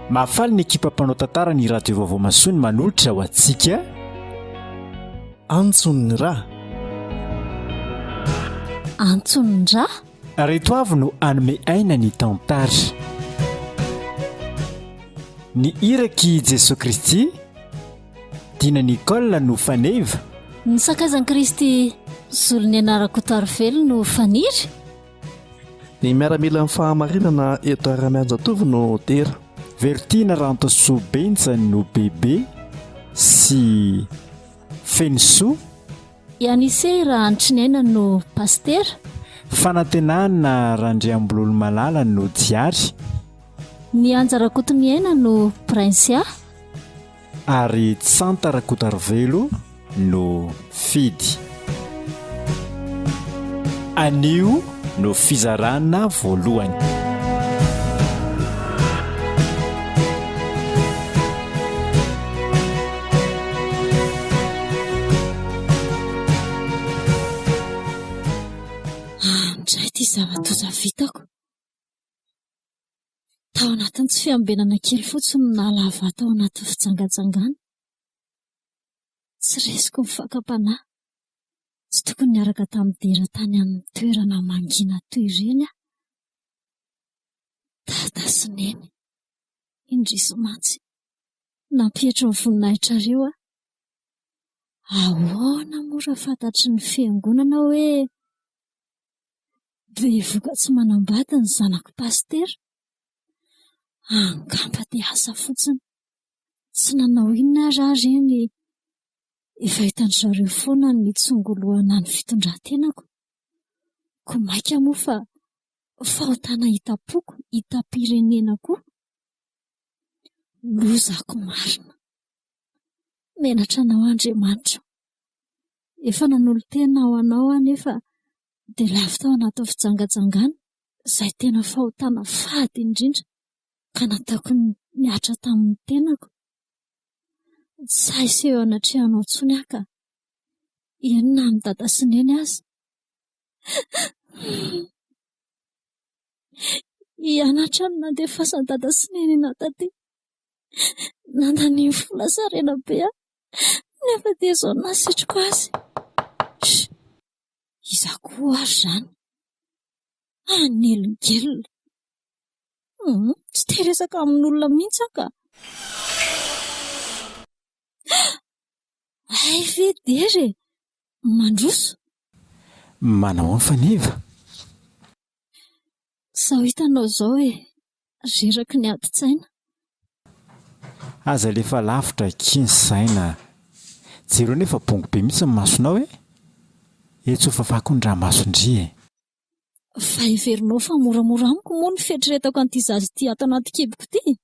Mahafaly ny ekipa mpanao tantara ny Radio Vaovao Masoa ny manolotra ho antsika. Antson'ny ra. Antson'ny ra. Reto avy no hanome aina ny tantara. Ny irak'i Jesoa Kristy, Dina Nicole no faneva. Ny sakaizan'i Kristy, Soloniaina Rakotoarivelo no faniry. Ny miaramilan'ny fahamarinana eto Ramianjatovo no dera. Verotiana Rantosoa Benja no bebe sy Fenosoa. I Anise Rahantriniaina no pasitera. Fanantenana Randriambololomalala no diary. Ny Anja Rakotomiaina no Princia. Ary Tsanta Rakotarivelo no Fidy. Anio no fizarana voalohany. Andray ity zava-doza vitako. Tao anatin'ny tsy fiambenana kely fotsiny no nahalavo ahy tao anatin'ny fijangajangana. Tsy resiko ny fakam-panahy. Tsy tokony niaraka tamin'i Dera tany amin'ny toerana mangina toy ireny aho. Dada sy Neny, indrisy mantsy, nampietry ny voninahitrareo aho. Ahoana moa raha fantatry ny fiangonana hoe Bevoka tsy manambady ny zanako pasitera? Angamba dia asa fotsiny. Tsy nanao inona ary aho reny efa hitan-dry zareo foana ny nitsongolohana ny fitondran-tenako. Koa mainka moa fa fahotana hitam-poko, hitam-pirenena koa. Lozako marina. Menatra anao Andriamanitra. Efa nanolo-tena ho anao aho nefa dia lavo tao anatin'ny fijangajangana, izay tena fahotana fady indrindra ka nataoko nihatra tamin'ny tenako. Tsy sahy hiseho eo anatrehanao intsony aho ka. Eny na amin'i Dada sy Neny aza. Hianatra ny nandefasan'i Dada sy Neny anà taty. Nandaniany vola sy harena be aho, nefa dia izao no nasitriko azy. Iza koa ary izany? Hanelingelina. Hum, tsy te hiresaka amin'olona mihitsy aho ka. Hay ve Dera e! Mandroso. Manao ahoana Faneva? Izao hitanao izao e, reraky ny adin-tsaina. Aza alefa lavitra akia ny saina a! Jereo nefa bongo be mihitsy ny masonao e! Etsy ho fafako ny ramason-dry e! Fa heverinao fa moramora amiko moa ny fieritreretako an'ity zaza ity ato anaty kiboko ity?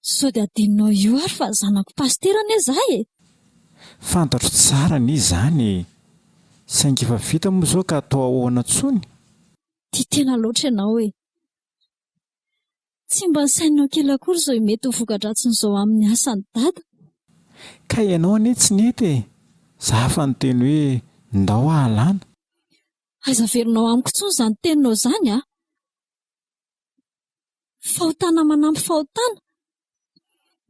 Sao dia adinonao io ary fa zanako pasitera anie za e! Fantatro tsara anie izany e! Saingy efa vita moa izao ka atao ahoana intsony? Tia tena loatra ianao e! Tsy mba nisaininao kely akory izao mety ho voka-dratsin'izao amin'ny asan'i Dada. Ka ianao anie tsy nety e! Za fa niteny hoe ndao ahalana. Aiza averinao amiko intsony izany teninao izany a! Fahotana manampy fahotana.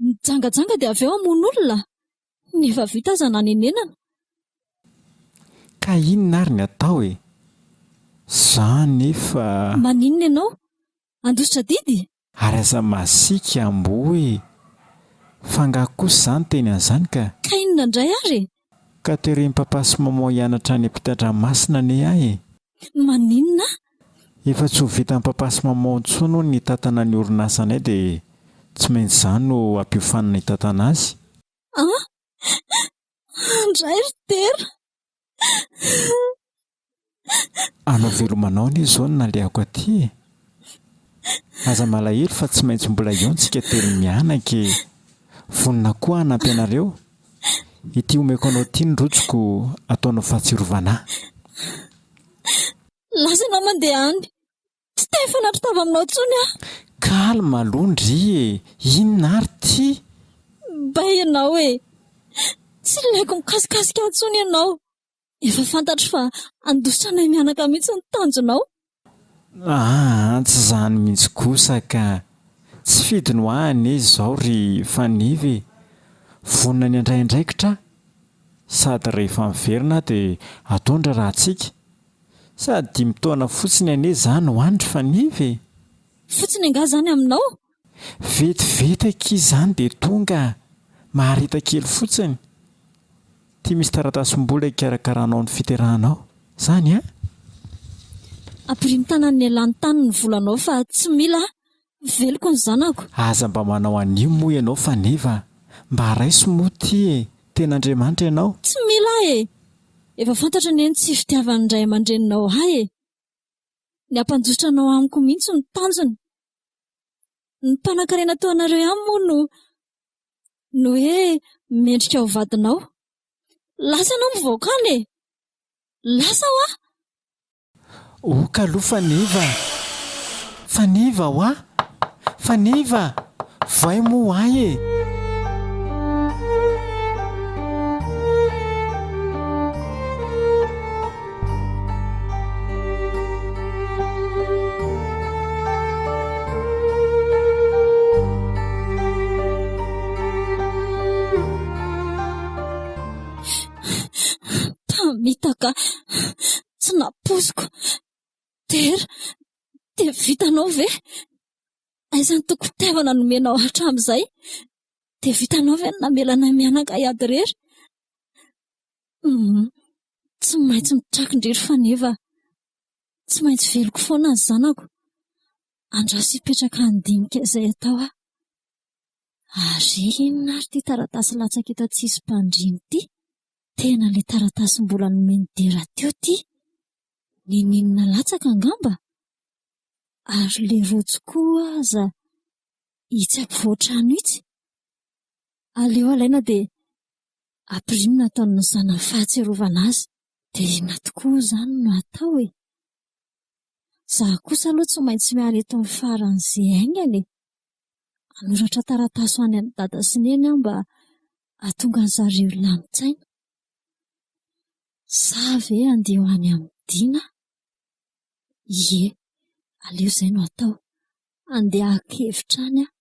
Nijangajanga dia avy eo hamono olona? Ny efa vita aza nanenenana. Ka inona ary ny atao e? Za nefa. Maninona ianao? Handositra adidy? Ary aza masiaka amboa e! Fa angaha kosa za niteny an'izany ka! Ka inona indray ary e? Ka teren'i papa sy maman hianatra any ampitan-dranomasina anie aho e! Maninona? Efa tsy ho vitan'i papa sy maman intsony hono ny hitantana ny orinasanay dia tsy maintsy za no ampiofanina hitantana azy. An! Andray ry Dera! Anao velomanao anie izao no nalehako aty e! Aza malahelo fa tsy maintsy mbola hihaona tsika telo mianaka e! Vonona koa hanampy anareo. Ity omeko anao ity ny rojoko ataonao fahatsiarovana ahy. Lasa ianao mandeha any. Tsy te hifanatri-tava aminao intsony aho. Calme aloha ndry e! Inona ary ity? Bay ianao e! Tsy ilaiko mikasikasika ahy intsony ianao. Efa fantatro fa handositra anay mianaka mihitsy ny tanjonao. Aa tsy izany mihitsy kosa ka! Tsy fidiny ho ahy anie izao ry Faneva e! Vonona ny handray andraikitra aho. Sady rehefa miverina aho dia atao ny raharahantsika. Sady dimy taona fotsiny anie izany ho any ry Faneva e! Fotsiny angaha izany aminao? Vetivety akia izany dia tonga, mahareta kely fotsiny. Ity misy taratasim-bola hikarakaranao ny fiterahanao. Izany an? Ampirimo tanan'ny ialany tany ny volanao fa tsy mila aho, veloko ny zanako. Aza mba manao an'io moa ianao Faneva a! Mba raiso moa ity e! Tena Andriamanitra ianao. Tsy mila aho e! Efa fantatro anie ny tsy fitiavan'ny ray aman-dreninao ahy e! Ny hampandositra anao amiko mihitsy no tanjony. Ny mpanankarena toa anareo ihany moa no no hoe mendrika ho vadinao. Lasa ianao mivoaka any e! Lasa hoa! Ok aloha Faneva! Faneva hoa! Faneva! Voay moa ahy e! Mpamitaka tsy nampoiziko. Dera, dia vitanao ve? Aiza ny tokim-pitiavana nomenao hatramin'izay? Dia vitanao ve ny namela anay mianaka hiady irery? Humm, tsy maintsy mitrakin-dry ry Faneva. Tsy maintsy veloko foana ny zanako. Andraso hipetraka handinika izay atao aho. Ary inona ary ity taratasy latsaka eto an-tsisim-pandriana ity? Tena ilay taratasy mbola nomen'i Dera teo ity. Niniana latsaka angamba? Ary ilay rojo koa aza itsy ampovoan-trano itsy. Aleo alaina dia ampirimina ataon'ny zanany fahatsiarovana azy. Dia inona tokoa izany no atao e? Izaho kosa aloha tsy maintsy miala eto amin'ny faran'izay haingana e! Hanoratra taratasy ho any amin'i Dada sy Neny aho mba hahatonga an-zareo hilamin-tsaina. Sa ve handeha ho any amin'i Dina aho? Ie, aleo izay no atao. Handeha haka hevitra any aho.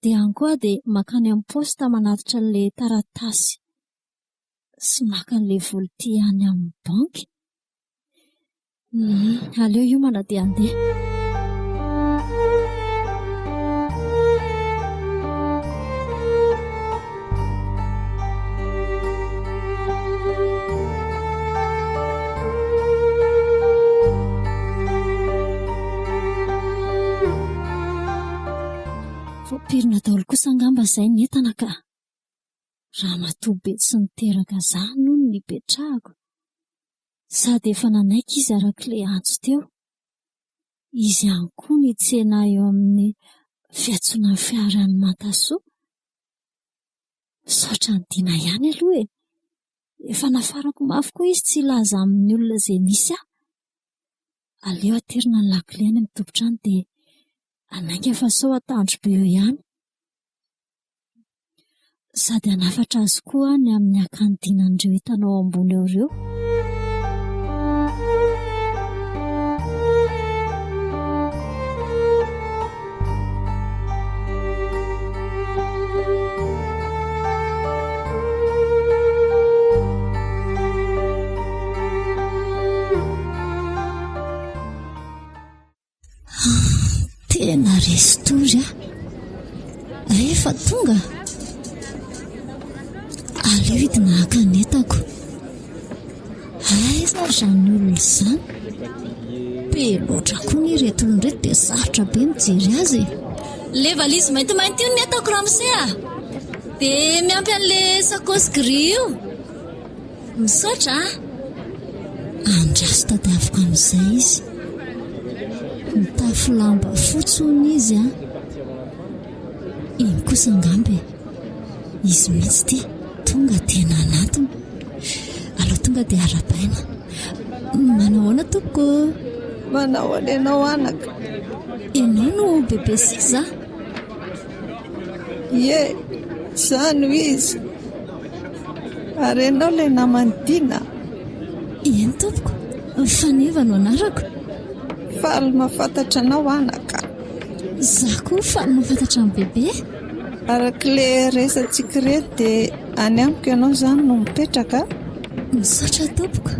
Dia any koa aho dia mankany amin'ny paositra manatitra an'ilay taratasy sy maka an'ilay vola ity any amin'ny banky. Aleo hiomana dia handeha. Voapirina daholo kosa angamba izay ny entana ka. Ramatoa be tsy niteraka zany hono no nipetrahako. Sady efa nanaiky izy arak'ilay antso teo. Izy ihany koa no hitsena ahy eo amin'ny fiantsonan'ny fiara any Mantasoa. Misaotra an'i Dina ihany aloha e! Efa nafarako mafy koa izy tsy hilaza amin'ny olona izay misy ahy. Aleo aterina ny lakile any amin'ny tompon-trano dia hanainga fa sao hatandro be eo ihany. Sady hanafatra azy koa aho ny amin'ny hakany dinan'ireo hitanao ambony ao ireo. Tena resy tory aho. Rehefa tonga, aleo hidina haka ny entako. Aiza ary izany olona izany? Be loatra koa anie ireto olona ireto dia sarotra be mijery azy e. Le valise maintimainty io ny entako ramose a! Dia miampy an'le sakaosy gris io. Misaotra a! Andraso tadiaviko amin'izay izy. Mitafy lamba fotsy hono izy an! Iny kosa angamba e! Izy mihitsy ity, tonga dia nanatona. Aleo tonga dia arahabaina. Manao ahoana tompoko ô? Manao ahoana ianao anaka? Ianao no bebe sisa? Ie, izaho no izy. Ary ianao ilay naman'i Dina? Eny tompoko, Faneva no anarako. Faly mahafantatra anao anaka. Izaho koa faly mahafantatra an'i Bebe. Araka ilay resatsika ireto dia any amiko ianao izany no mipetraka a? Misaotra tompoko.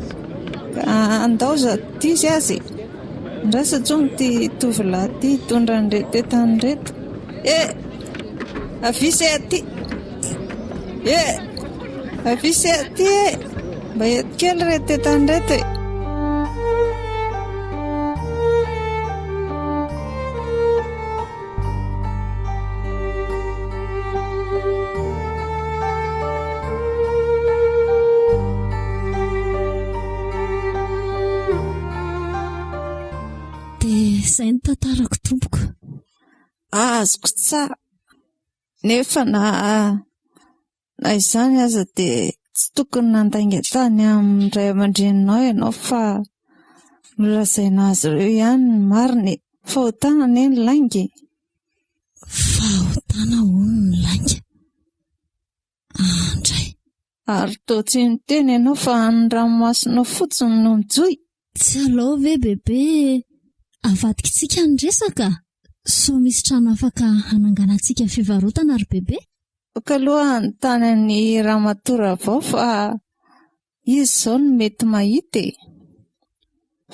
Ka andao izato izy aza e! Andraso intsony ity tovolahy ity hitondra an'ireto entana ireto. E! Avia se aty! E! Avia se aty e! Mba eto kely ireto entana ireto e! Dia izay ny tantarako tompoko. Azoko tsara. Nefa na na izany aza dia tsy tokony nandainga tany amin'ny ray aman-dreninao ianao fa nolazaina azy ireo ihany ny marina e. Fahotana anie ny lainga e. Fahotana hono ny lainga. Andray. Ary toa tsy niteny ianao fa ny ranomasonao fotsiny no mijohy. Tsy alao ve bebe avadikitsika ny resaka? Sao misy trano afaka hananganantsika fivarotana ry bebe? Aoka aloha hanontany an'i Ramatoa Ravao fa izy izao no mety mahita e!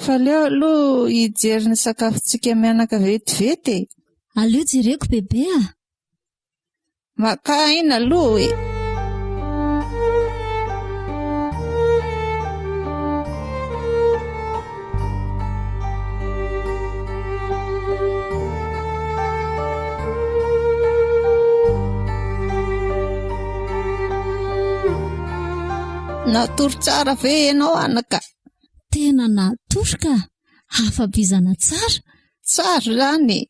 Fa aleo aloha hijery ny sakafontsika mianaka vetivety e! Aleo jereko bebe a! Maka aina aloha e! Natory tsara ve ianao anaka? Tena natory ka! Afa-bizana tsara! Tsara izany e!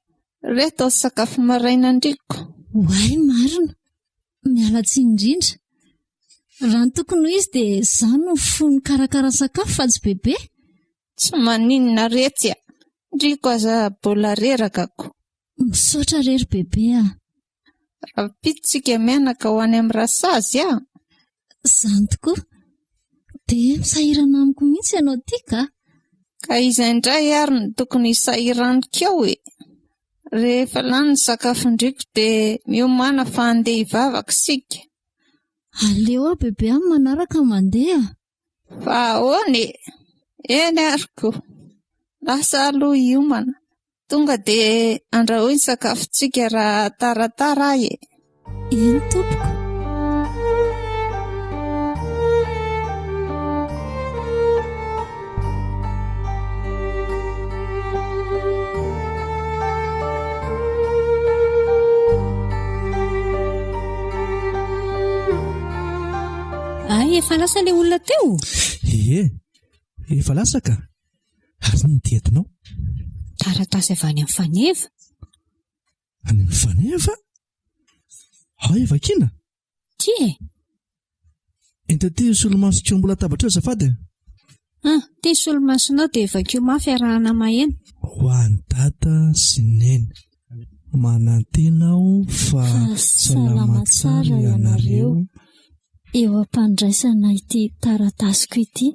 Reto ny sakafo maraina ndriko. Oay marina! Miala tsiny indrindra. Raha ny tokony ho izy dia izaho no fo nikarakara sakafo fa tsy bebe. Tsy maninona retsy a! Ndriko aza mbola reraka ko. Misaotra re ry bebe a! Rahampitso tsika mianaka ho any amin'ny rasazy a! Izany tokoa. Dia misahirana amiko mihitsy ianao ity ka! Ka iza indray ary no tokony hisahiraniko ao e? Rehefa lany ny sakafon-driko dia miomàna fa handeha hivavaka isika. Aleo aho bebe amin'ny manaraka mandeha. Fa ahoana e? Eny ary ko. Lasa aloha hiomana. Tonga dia andrahoy ny sakafontsika raha taratara aho e. Eny tompoko. Ay, efa lasa ilay olona teo? Ie, efa lasa ka. Ary inona ity entinao? Taratasy avy any amin'ny faneva. Any amin'ny faneva? Ao i vakiana? Ty e! Ento aty io solomasoko eo ambony latabatra io azafady e. Ah, ty ny solomasonao dia vakio mafy arahana maheno. Ho an'i Dada sy Neny. Manantena aho fa salama tsara ianareo. Eo am-pandraisana ity taratasiko ity.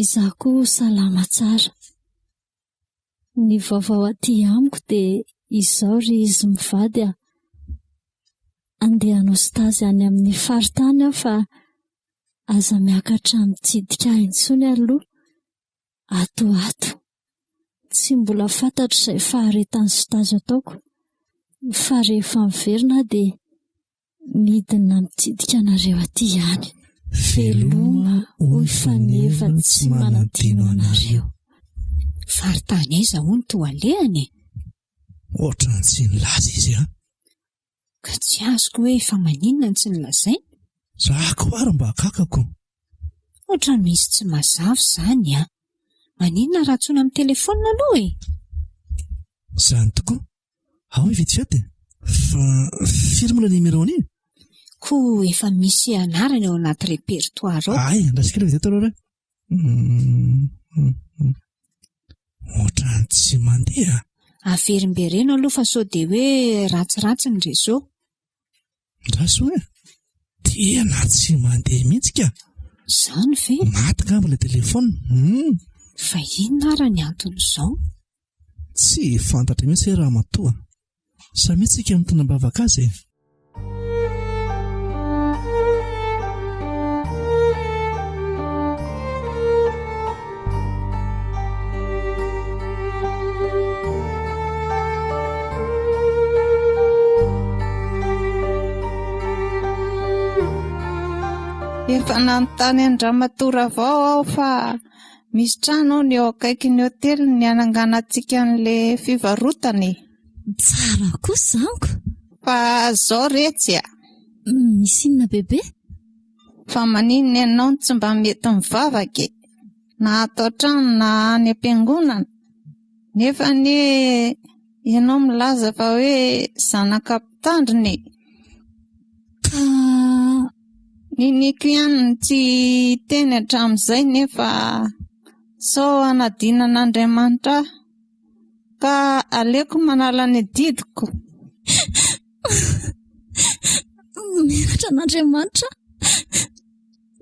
Izaho koa salama tsara. Ny vaovao aty amiko dia izao ry izy mivady a! Andeha hanao stage any amin'ny faritany aho fa aza miakatra mitsidika ahy intsony aloha ato ho ato. Tsy mbola fantatro izay faharetan'ny stage ataoko fa rehefa miverina aho dia Midina mitsidika anareo aty ihany. Veloma hoy Faneva tsy manadino anareo. Faritany aiza hono toa alehany e? Ohatran'ny tsy nilaza izy an! Ka tsy azoko hoe fa maninona no tsy nolazainy? Za koa ary mba gagako. Ohatran'ny misy tsy mazava izany an! Maninona raha antsoina amin'ny telefaonina aloha e? Izany tokoa. Ao i vite fait e! Fa firy moa ilay numéro an'iny? Koa efa misy anarany ao anaty répertoire ao. Ay, andraso kely vite aloha re. Ohatran'ny tsy mandeha. Averimbereno aloha fa sao dia hoe ratsiratsy ny réseau. Andraso e! Tena tsy mandeha mihitsy ka! Izany ve? Maty angamba ilay téléphone. Fa inona ara ny anton'izao? Tsy fantatra mihitsy hoe ramatoa. Samia tsika mitondra am-bavaka azy e. Efa nanontany an-dRamatoa Ravao aho fa misy trano hono eo akaikin'ny hotely ny hananganantsika an'ilay fivarotana e. Tsara kosa izany ko. Fa zao retsy a. Misy inona bebe? Fa maninona ianao no tsy mba mety mivavaka e? Na ato an-trano na any am-piangonana. Nefa anie ianao milaza fa hoe zanaka mpitandrina e. Ka Niniako ihany ny tsy hiteny hatramin'izay nefa sao hanadinan'Andriamanitra ahy. Ka aleoko manala ny adidiko. Menatra an'Andriamanitra aho.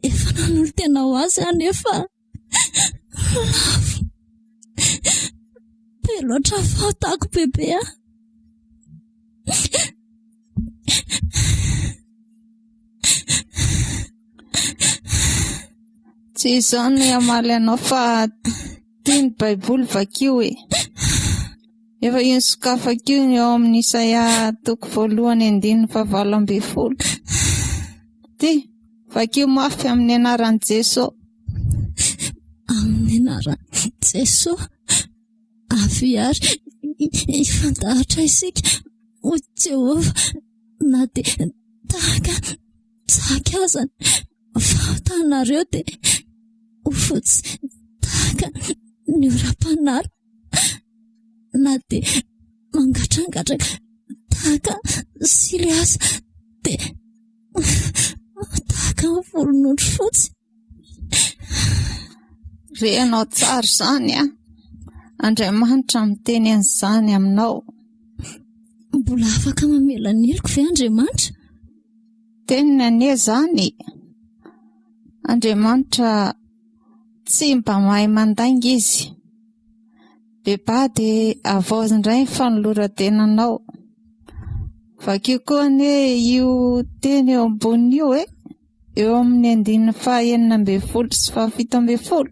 Efa nanolo-tena ho azy aho nefa lavo. Be loatra ny fahotako bebe a. Tsy izao no hamaly anao fa tia ny Baiboly vakio e. Efa io sokafako io ny ao amin'ny Isaia toko voalohany andininy fahavalo ambin'ny folo. Ty, vakio mafy amin'ny anaran'i Jeso. Amin'ny anaran'i Jeso, avia ary hifandahatra isika, hoy Jehovah, na dia tahaka tsaky aza ny fahotanareo dia ho fotsy tahaka ny oram-panala. Na dia mangatrangatraka tahaka sily aza dia tahaka ny volon'ondry fotsy. Renao tsara izany an! Andriamanitra miteny an'izany aminao. Mbola afaka mamela ny heloko ve Andriamanitra? Teniny anie izany e! Andriamanitra tsy mba mahay mandainga izy. Beba dia havaozy indray ny fanoloran-tenanao. Vakio koa anie io teny eo amboniny io e! Eo amin'ny andininy faha 16 sy faha 17.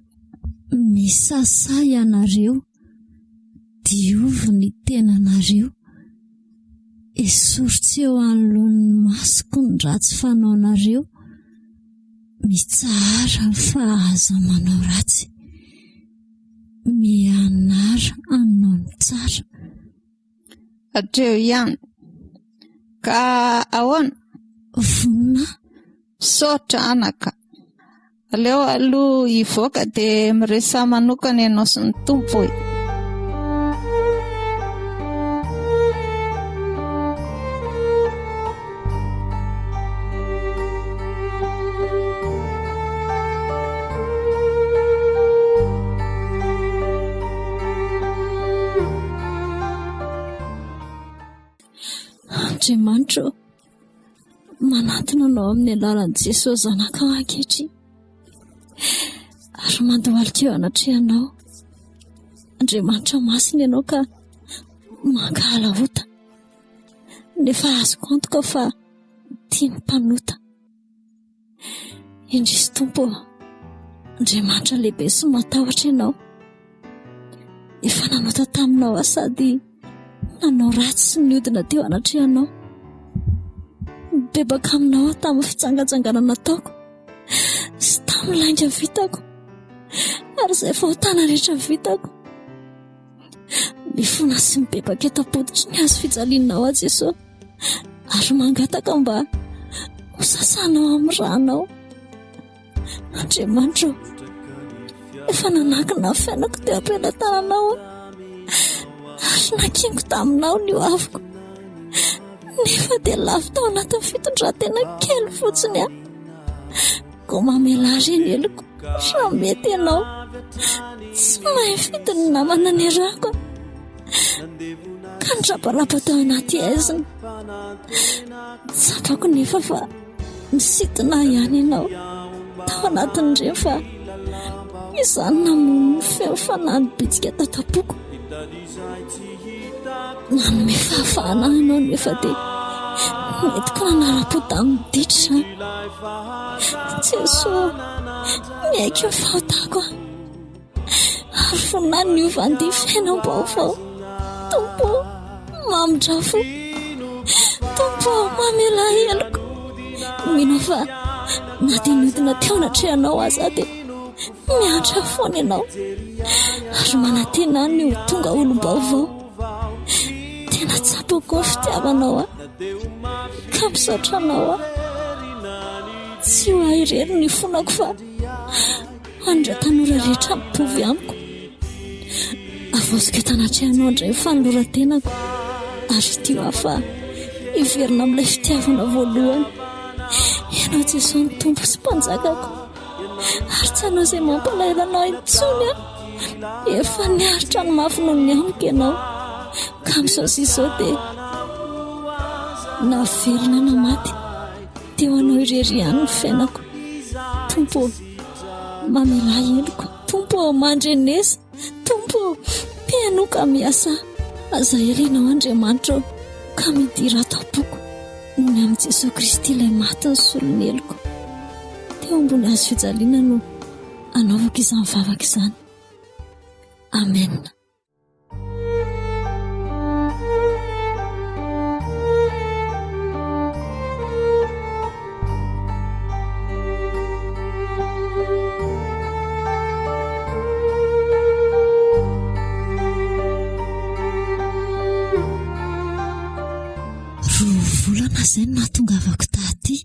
Misasà ianareo, diovy ny tenanareo. Esory tsy eo anoloan'ny masoko ny ratsy fanaonareo. Mitsahara fa aza manao ratsy. Mianara hanao ny tsara. Hatreo ihany. Ka ahoana? Vonona aho. Misaotra anaka. Aleo aloha hivoaka dia miresaha manokana ianao sy ny Tompo e. Andriamanitra ô, manatona anao amin'ny alalan'i Jesosy zanakao ankehitriny ary mandohalika eo anatrehanao. Andriamanitra masina ianao ka mankahala ota nefa azoko antoka fa tia ny mpanota. Indrisy Tompo ô, Andriamanitra lehibe sy matahotra Ianao. Efa nanota taminao aho sady nanao ratsy sy niodina teo anatrehanao. Nibebaka aminao aho tamin'ny fijangajangana nataoko sy tamin'ny lainga vitako ary izay fahotana rehetra vitako. Mifona sy mibebaka eto am-pototry ny hazo fijalianao aho Jesosy ary mangataka mba ho sasanao amin'ny ranao. Andriamanitra ô, efa nanankina ny fiainako teo am-pelatananao aho ary nankiniko taminao ny hoaviko. Nefa dia lavo tao anatin'ny fitondran-tena kely fotsiny aho. Koa mamelà re ny heloko raha mety ianao. Tsy mahay mifidy ny namana niarahako aho ka nirabaraba tao anaty haizina. Tsapako nefa fa nisintona ahy ihany ianao tao anatin'ireny fa izany namono ny feo fanahy nibitsika tato am-poko. Nanome fahafahana ahy ianao nefa dia nentiko nanara-po tamin'ny ditra izany. Jesoa ô, miaiky ny fahotako aho. Ary vonona niova andia fiainam-baovao. Tompo ô, mamindrà fo. Tompo ô, mamelà heloka. Mino aho fa na dia niodina teo anatrehanao aza aho dia miantra foana ianao. Ary manantena ny ho tonga olom-baovao. Tena tsapako ny fitiavanao ahy. Ka misaotra anao aho. Tsy ho ahy irery ny fonako fa Ho an'ireo tanora rehetra mitovy amiko, havaoziko eto anatrehanao indray ny fanoloran-tenako, ary ity ho ahy fa hiverina amin'ilay fitiavana voalohany. Ianao Jesoa no Tompo sy Mpanjakako, ary tsy hanao izay mampalahelo anao intsony aho. Efa niaritra ny mafy noho ny amiko ianao, ka amin'izao sy izao dia na velona na maty. Dia ho anao irery ihany ny fiainako. Tompo ô, mamelà heloka. Tompo ô, mandrenesa. Tompo ô, mpihainoa ka miasà. Aza ela ianao Andriamanitra ô, ka midira ato am-poko. Noho ny amin'i Jesoa Kristy ilay maty nisolo ny heloko. Teo ambony hazo fijaliana no anaovako izany vavaka izany. Amen. Roa volana izay no nahatongavako taty.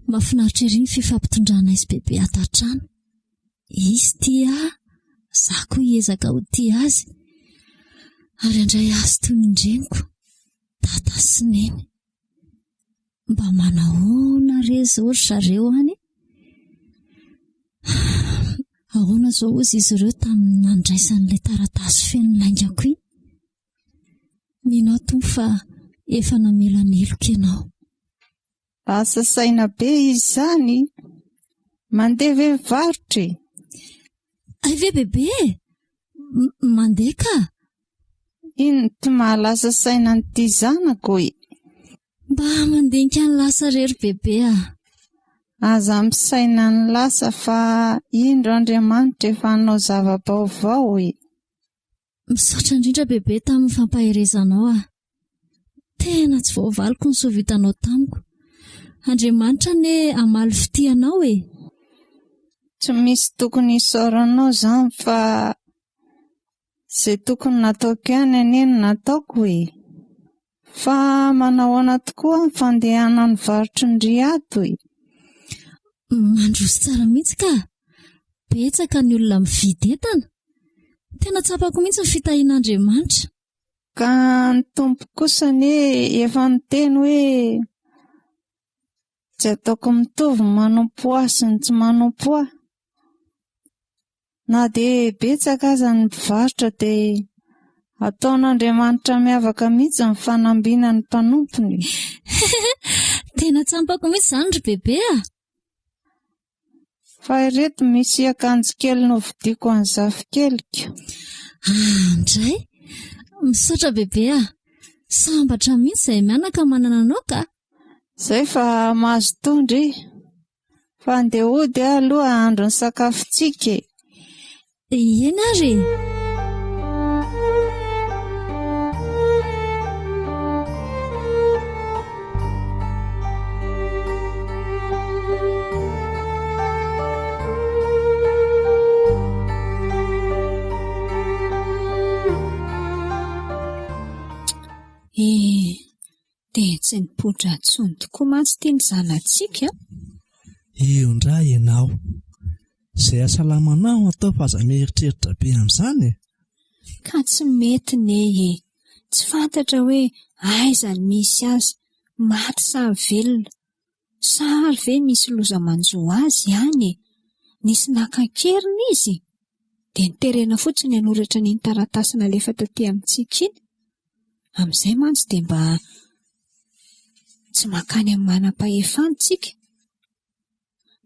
Mahafinaritra ery ny fifampitondranay sy bebe ato an-trano. Izy tia ahy, izaho koa hiezaka ho tia azy ary handray azy toy ny reniko, dada sy neny. Mba manahoana re izao ry zareo any? Ahoana izao hozy izy ireo tamin'ny nandraisan'ilay taratasy feno laingako iny? Mino aho Tompo fa efa namela ny heloka ianao. Lasa saina be izy izany. Mandeha ve mivarotra e? Hay ve bebe e? Mandeha ka. Inona ty mahalasa saina an'ity zanako e? Mba mandinika ny lasa re ry bebe a. Aza misaina ny lasa fa indro Andriamanitra efa hanao zava-baovao e. Misaotra indrindra bebe tamin'ny fampaherezanao aho. Tena tsy voavaliko ny soa vitanao tamiko. Andriamanitra anie hamaly fitia anao e. Tsy misy tokony hisaoranao izany fa izay tokony nataoko ihany anie no nataoko e. Fa manahoana tokoa ny fandehanan'ny varotry ny riato e? Mandroso tsara mihitsy ka! Betsaka ny olona mividy entana. Tena tsapako mihitsy ny fitahian'Andriamanitra. Ka ny Tompo kosa anie efa niteny hoe tsy ataoko mitovy ny manompo ahy sy ny tsy manompo ahy. Na dia betsaka aza ny mpivarotra dia ataon'Andriamanitra miavaka mihitsy ny fanambina ny mpanompony. Tena tsampako mihitsy izany ry bebe a! Fa ireto misy akanjo kely novidiako an'i zafikeliko. Ah, ndray! Misaotra bebe a! Sambatra mihitsy izahay mianaka manana anao ka! Izay fa mazotoa ndry! Fa andeha hody aho aloha hahandro ny sakafontsika e! Eny ary e! Eh, Dia tsy nipoitra intsony tokoa mantsy ity ny zanatsika a! Eo indray ianao. Izay hasalamanao atao fa aza mieritreritra be amin'izany e! Ka tsy mety ne e! Tsy fantatra hoe aiza no misy azy, maty sa velona. Sa ary ve misy loza manjo azy any e? Nisy naka an-keriny izy? Dia noterena fotsiny hanoratra an'iny taratasy nalefa taty amintsika iny? Amin'izay mantsy dia mba tsy mankany amin'ny manam-pahefana isika.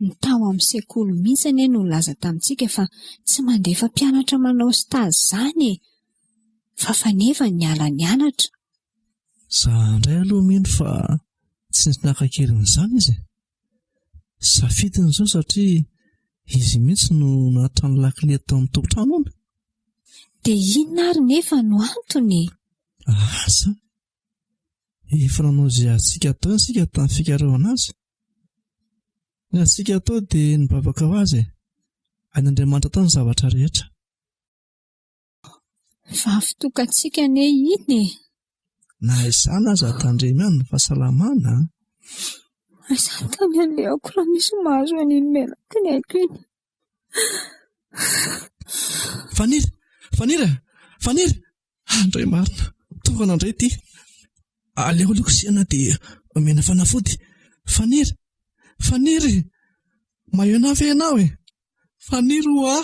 Ny tao amin'ny sekoly mihitsy anie no nilaza tamintsika fa tsy mandefa mpianatra manao stage izany e! Fa faneva niala nianatra. Za indray aloha mino fa tsy nisy naka an-keriny izany izy e! Safidiny izao satria izy mihitsy no nahatry ny lakile tao amin'ny tompon-trano hono. Dia inona ary nefa no antony e? Asa! Efa nanao izay azontsika atao isika tamin'ny fikarohana azy. Ny azontsika atao dia ny mivavaka ho azy e! Hain'Andriamanitra atao ny zavatra rehetra. Vavy tokantsika anie iny e! Na izany aza tandremo ihany ny fahasalamana an! Aiza ny tany alehako raha misy mahazo an'iny menaky ny aiko iny? Faniry! Faniry e! Faniry! Andray marina! Torana indray ity! Aleo aloha kosehina dia omena fanafody. Faniry! Faniry! Maheno ahy ve ianao e? Faniry hoa!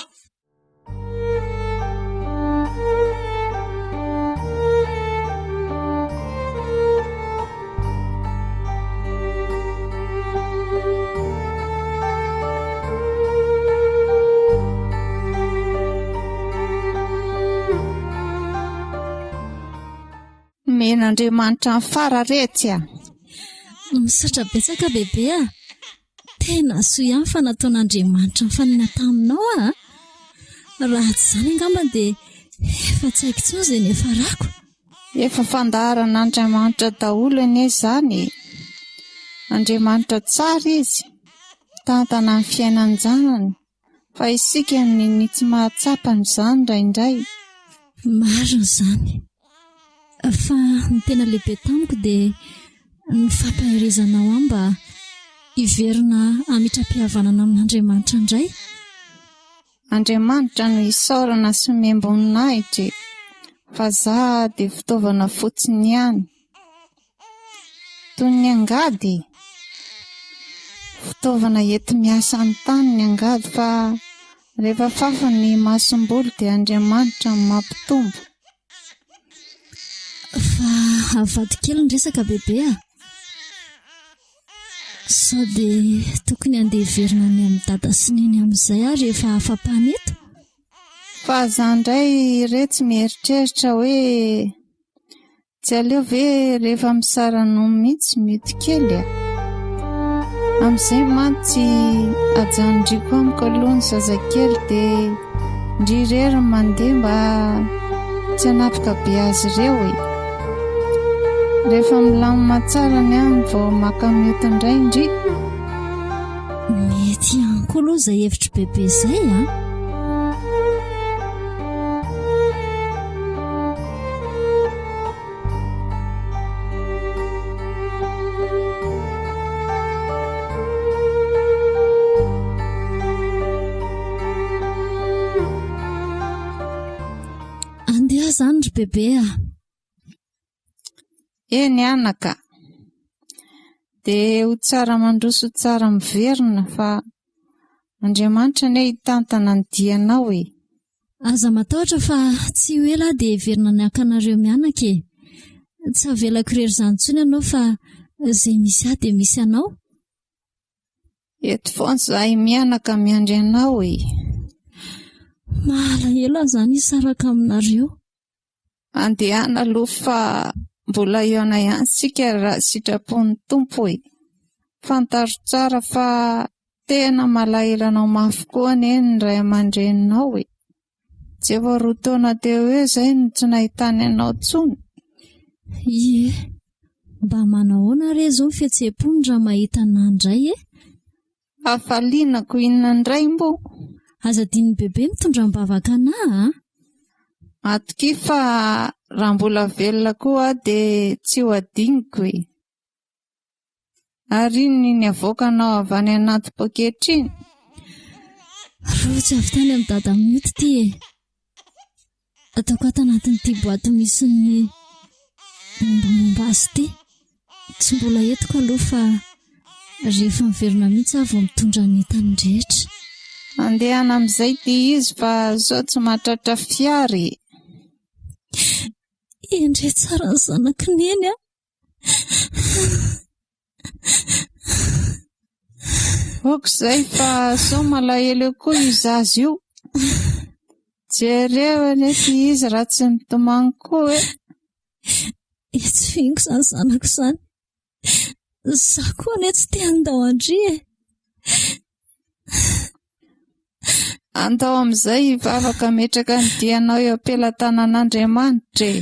Nomen'Andriamanitra ny fara retsy a! Misaotra betsaka bebe a! Tena soa ihany fa nataon'Andriamanitra nifanena taminao a! Raha tsy izany angamba dia efa tsy haiko intsony izay niafarako. Efa fandaharan'Andriamanitra daholo anie izany e! Andriamanitra tsara Izy, mitantana ny fiainan-janany, fa isika no ninia tsy mahatsapa an'izany indraindray. Marina izany. Fa ny tena lehibe tamiko dia ny fampaherezanao ahy mba hiverina hamitram-pihavanana amin'Andriamanitra indray. Andriamanitra no isaorana sy omem-boninahitra e! Fa za dia fitaovana fotsiny ihany. Toy ny angady e! Fitaovana enti-miasa amin'ny tany ny angady fa rehefa fafiny ny masomboly dia Andriamanitra no mampitombo. Fa avadiko kely ny resaka bebe a! Sao dia tokony handeha hiverina any amin'i Dada sy Neny amin'izay aho rehefa afa-pana eto? Fa za indray iretsy mieritreritra hoe tsy aleo ve rehefa misara-nono mihitsy mioty kely a? Amin'izay mantsy ajanondriko amiko aloha ny zazakely dia ndry irery no mandeha mba tsy hanapaka be azy ireo e. Rehefa milamina tsara ny any vao maka mioty indray ndry. Mety ihany koa aloha izay hevitr'i Bebe izay a. Andeha izany ry bebe a! Eny anaka. Dia ho tsara mandroso ho tsara miverina fa Andriamanitra anie hitantana ny dianao e! Aza matahotra fa tsy ho ela aho dia hiverina any haka anareo mianaka e! Tsy havelako irery izany intsony ianao fa izay misy ahy dia misy anao. Eto foana izahay mianaka miandry anao e! Mahalahelo aho izany hisaraka aminareo. Andehana aloha fa mbola hihaona ihany isika raha sitrapon'ny Tompo e! Fantaro tsara fa tena malahelo anao mafy koa anie ny ray aman-dreninao e! Tsy efa roa taona teo eo izay no tsy nahitany anao intsony. Ie, mba manahoana re izao ny fihetseham-pony raha mahita anà indray e? Hafaliana ko inona indray moa? Aza adinon'i Bebe mitondra am-bavaka anà a! Matokia fa raha mbola velona koa aho dia tsy ho adinoko e! Ary inona iny avoakanao avy any anaty poketra iny? Rojo avy tany amin'i Dada Mioty ity e! Ataoko ato anatin'ity boaty misy ny mombamomba azy ity. Tsy mbola entiko aloha fa rehefa miverina mihitsy aho vao mitondra ny entany rehetra. Andehana amin'izay ity izy fa sao tsy mahatratra fiara e! Endrey tsara ny zanak'i Neny a! Ok izay fa sao malahelo eo koa io zaza io. Jereo anie ity izy raha tsy mitomany koa e! Etsy fihiniko izany zanako izany. Izaho koa anie tsy te handao an-dry e! Andao amin'izay hivavaka hametraka ny dianao eo am-pelatanan'Andriamanitra e!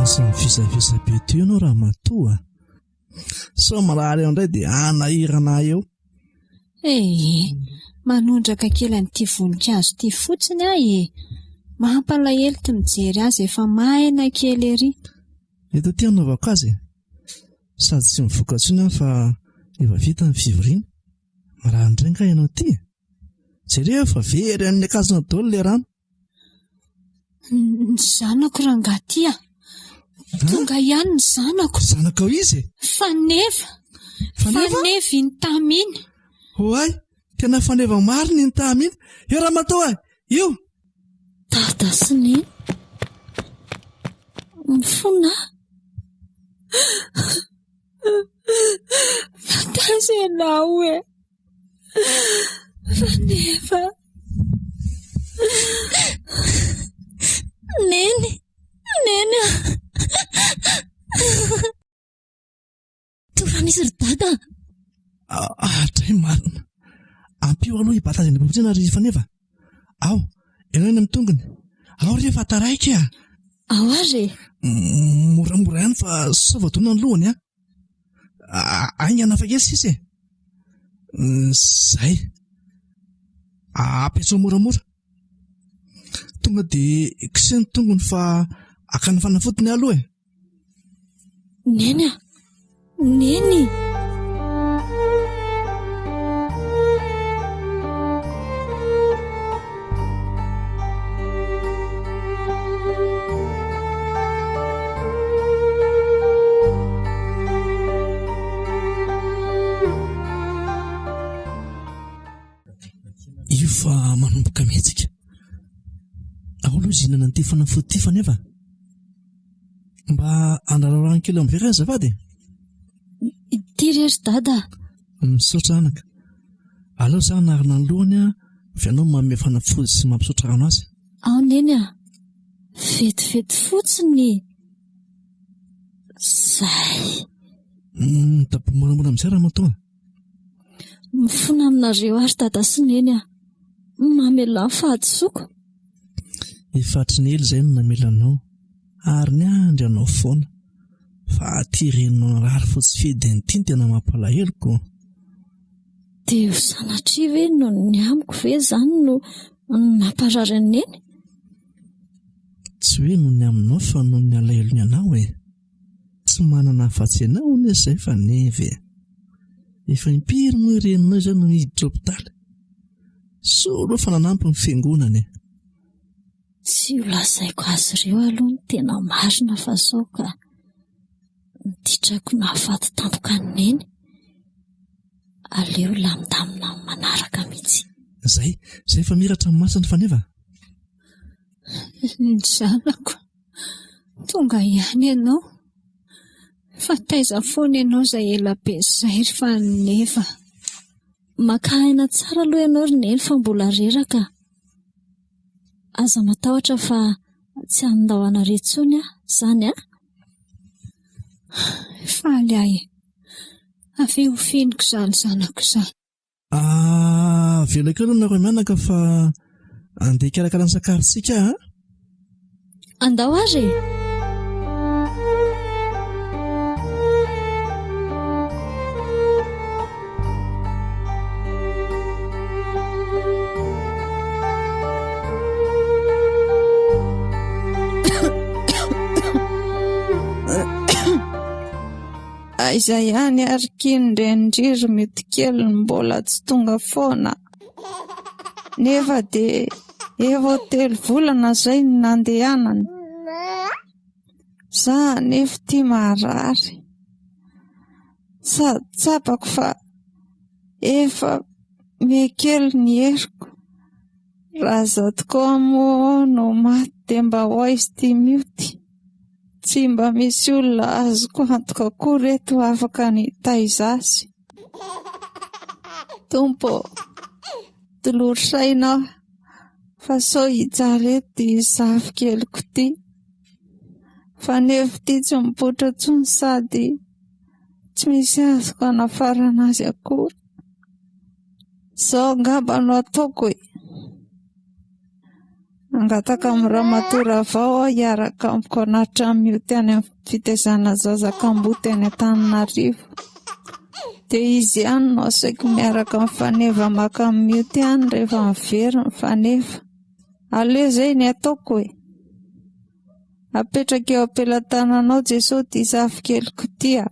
Aza mivizavisa be teo ianao ramatoa a! Sao marary eo indray dia hanahirana ahy eo. Ee, manondraka kely an'ity voninkazo ity fotsiny aho e! Mampalahelo ty mijery azy efa maina kely ery. Eto aty hanaovako azy e! Sady tsy mivoaka intsony aho fa efa vita ny fivoriana. Marary indray angaha ianao ity e? Jereo fa very amin'ny akanjonao daholo ilay rano. Ny zanako rangahy ty a! Tonga ihany ny zanako. Zanakao iza e? Faneva! Faneva? Faneva iny tamy iny. Oay, tena faneva marina iny tamy iny. Eo ramatoa e! Io! Dada sy Neny. Mifona aho. Fa taiza ianao e? Faneva. Neny, Neny a! Torana izy ry dada. Hatray marina. Ampio aloha hibata azy any am-pamonjena ry Faneva. Ao, ianao eny amin'ny tongony. Ao re fa taraiky a! Ao ary e! Moramora ihany fa sao voadona ny lohany a! Haingana fa kely sisa e! Zay. Apetrao moramora. Tonga dia kiseho ny tongony fa hakana fanafodiny aloha e! Neny a! Neny! Io fa manomboka mihetsika. Ao aloha izy hihinana an'ity fanafody ity fa nefa. Mba andrarao rano kely amin'ny vera azafady e. Ity re ry dada. Misaotra anaka. Aleo za hanarina ny lohany a, fa ianao manome fanafody sy mampisotra rano azy. Ao neny a. Vetivety fotsiny. Zay. Mitapo moramora amin'izay ramatoa. Mifona aminareo ary dada sy neny a. Mamelà ny fahadisoako. Efa hatry ny ela izay no namela anao ary niandry anao foana. Fa aty reninao narary fotsy fidiny ity no tena mampalahelo ko. Dia ho sanatria ve noho ny amiko ve izany no namparary an'i Neny? Tsy hoe noho ny aminao fa noho ny alahelony anao e. Tsy manana afa-tsy ianao anie izay fa neva e. Efa impiry moa i reninao izay no niditra hopitaly? Soa aloha fa nanampy ny fiangonana e. Tsy ho lazaiko azy ireo aloha ny tena marina fa sao ka ny ditrako nahafaty tampoka an'i Neny. Aleo lamindamina amin'ny manaraka mihitsy. Zay, zay fa miratra ny masony Faneva. Ny zanako, tonga ihany ianao. Fa taiza foana ianao izay ela be izay ry Faneva. Maka aina tsara aloha ianao ry Neny fa mbola reraka. Aza matahotra fa tsy handao anareo intsony aho, izany an? Faly aho e! Avia ho fihiniko izany zanako izany. Avelako eo aloha nareo mianaka fa andeha hikarakara ny sakafontsika aho a! Andao ary e! Aiza ihany ary ky ny renin-dry ry mety kely no mbola tsy tonga foana. Nefa dia efa telo volana izay no nandehanany. Za anefa ity marary. Sady tsapako fa efa. Mihakely ny heriko. Raha izaho tokoa moa no maty dia mba ho aiza ity mioty? Tsy mba misy olona azoko antoka akory eto afaka ny hitaiza azy. Tompo ô, tolory saina aho fa sao hijaly eto ity zafikeliko ity. Fa nefa ity tsy mipoitra intsony sady tsy misy azoko anafarana azy akory. Izao angamba no ataoko e. Hangataka amin'i Ramatoa Ravao aho hiaraka amiko hanatitra an'i Mioty any amin'ny fitaizana zaza kamboty any Antananarivo. Dia izy ihany no asaiko miaraka amin'ny Faneva maka an'i Mioty any rehefa miverina Faneva. Aleo izay ny ataoko e. Apetraka eo am-pelatananao Jesoa ity zafikeliko ity a.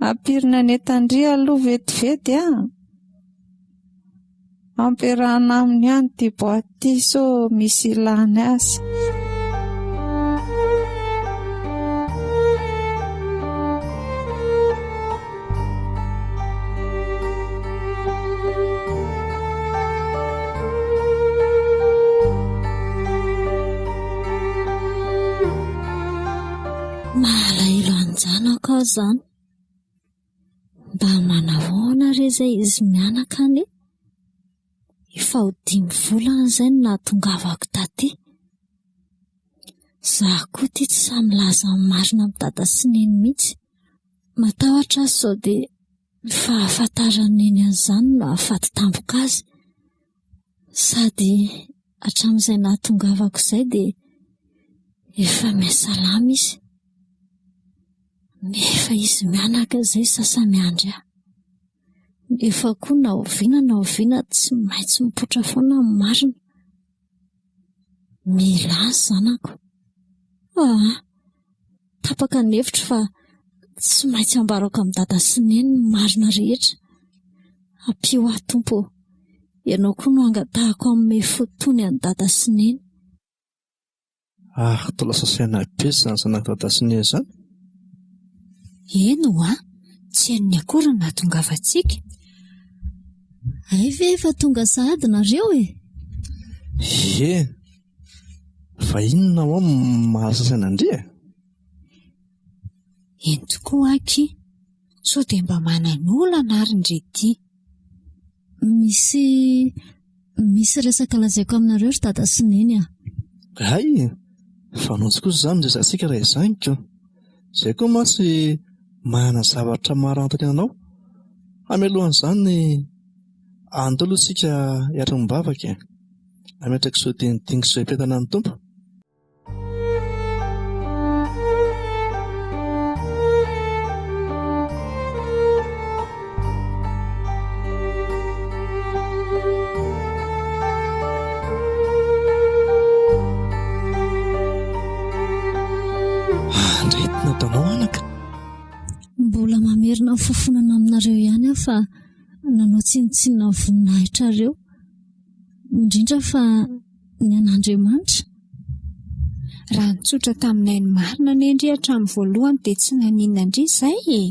Ampirina any Antandria aloha vetivety a. Ampiarahana aminy ihany ity boaty ity sao misy ilany azy. Malahelo an-janako aho izany. Mba manahoana re izay izy mianaka anie? Efa ho dimy volana izay no nahatongavako taty. Izaho koa ity tsy sahy milaza ny marina amin'i Dada sy Neny mihitsy. Matahotra aho sao dia ny fahafantaran'i Neny an'izany no hahafaty tampoka azy. Sady hatramin'izay nahatongavako izay dia efa mihasalama izy. Nefa izy mianaka izay sasa-miandry ahy. Nefa koa na oviana na oviana tsy maintsy mipoitra foana ny marina. Mila azy zanako. Aa! Tapaka ny hevitro fa tsy maintsy ambarako amin'i Dada sy Neny ny marina rehetra. Ampio aho Tompo ô! Ianao koa no angatahako hanome fo tony an'i Dada sy Neny. Ary toa lasa saina be izany zanak'i Dada sy Neny izany? Eny ho'a, tsy henony akory ny nahatongavantsika. Hay ve efa tonga sahady nareo e? Ie, fa inona ho'a no mahalasa saina an-dry e? Eny tokoa aky, sao dia mba manan'olana ary ndry ity? Misy misy resaka lazaiko aminareo ry dada sy neny a! Hay! Fanonjy kosa izany ny resatsika raha izany ko! Izay koa mantsy manana zavatra maro hanontaniana anao. Hamelohan'izany andao aloha isika hiara-mivavaka e! Hametraka izao dinidinika izao hipetrahana ny Tompo. Andretina tanao anaka. Mbola mamerina ny fofonana aminareo ihany aho fa nanao tsinontsinona ny voninahitrareo. Indrindra fa ny an'Andriamanitra. Raha nitsotra taminay ny marina anie ndry hatramin'ny voalohany dia tsy naninona ndry izay e!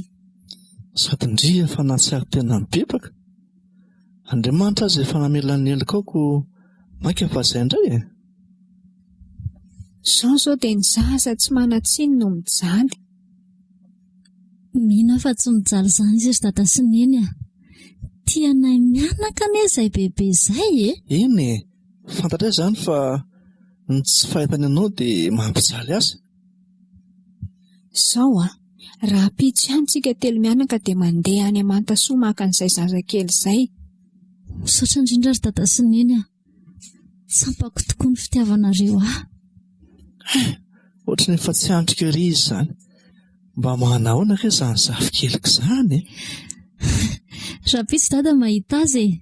Sady ndry efa nahatsiaro tena nibebaka. Andriamanitra aza efa namela ny helokao koa mainka fa izay indray e! Izao izao dia ny zaza tsy manan-tsiny no mijaly. Mino aho fa tsy mijaly izany izy ry dada sy neny a! Tia anay mianaka anie izay bebe izay e! Eny e! Fantatray izany fa ny tsy fahitany anao dia mampijaly azy. Izao an! Rahampitso ihany tsika telomianaka dia mandeha any Amantasoa maka an'izay zazakely izay. Misaotra indrindra ry dada sy neny a! Tsampako tokoa ny fitiavanareo ahy. Hein! Ohatran'ny efa tsy andriko ery izy izany. Mba manahoana re izany zafikeliko izany e? Rahampitso dada mahita azy e!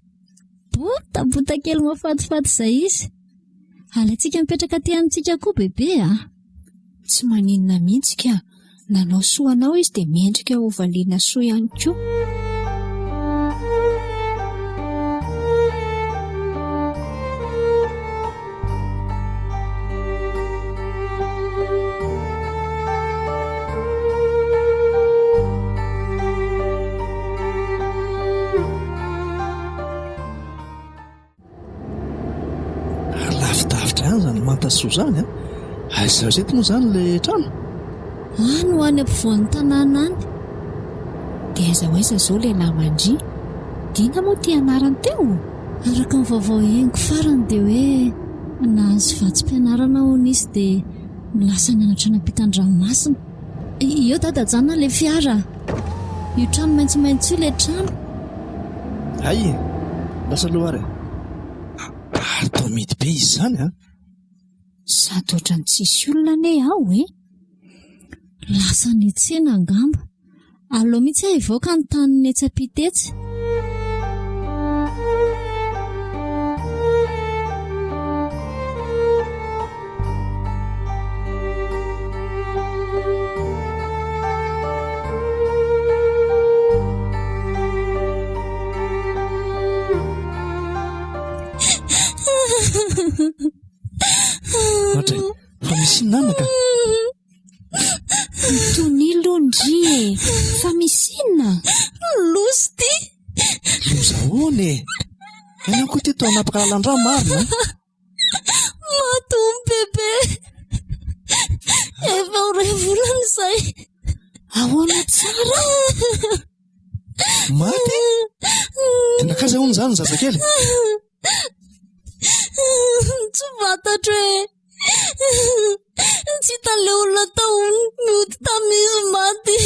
Botabota kely mahafatifaty izay izy. Alaintsika mipetraka aty amintsika koa bebe a! Tsy maninona mihitsy ka! Nanao soa anao izy dia mendrika ho valiana soa ihany koa. izany izany Mantasoa izany an! Aiza aiza eto moa izany ilay trano? Any ho any ampovoan'ny tanàna any. Dia aiza ho aiza izao ilay naman-dry? Dina moa ity anarany teo? Araka ny vaovao henoko farany dia hoe nahazo vatsim-pianarana hono izy dia lasa nianatra any ampitan-dranomasina. Eo dada ajanona ilay fiara a! Io trano maitsomaitso io ilay trano. Hay e! Lasa aloha ary e! Ary toa mihidy be izy izany an! Sady ohatran'ny tsisy olona anie ao e! Lasa niantsena angamba. Aleo mihitsy aho hivoaka ny taniny etsy ampita etsy. Ohatra e, fa misy inona anaka? Mitonia aloha ndry e, fa misy inona? Loza ity! Loza ahoana e? Ianao koa ity toa hanapaka lalan-drà marina an? Maty hono bebe. Efa ho iray volana izay. Ahoana tsara? Maty? Dia nankaiza hono izany ny zazakely? Tsy fantatro e. Tsy hitan'ilay olona tao mioty tamin'izy maty.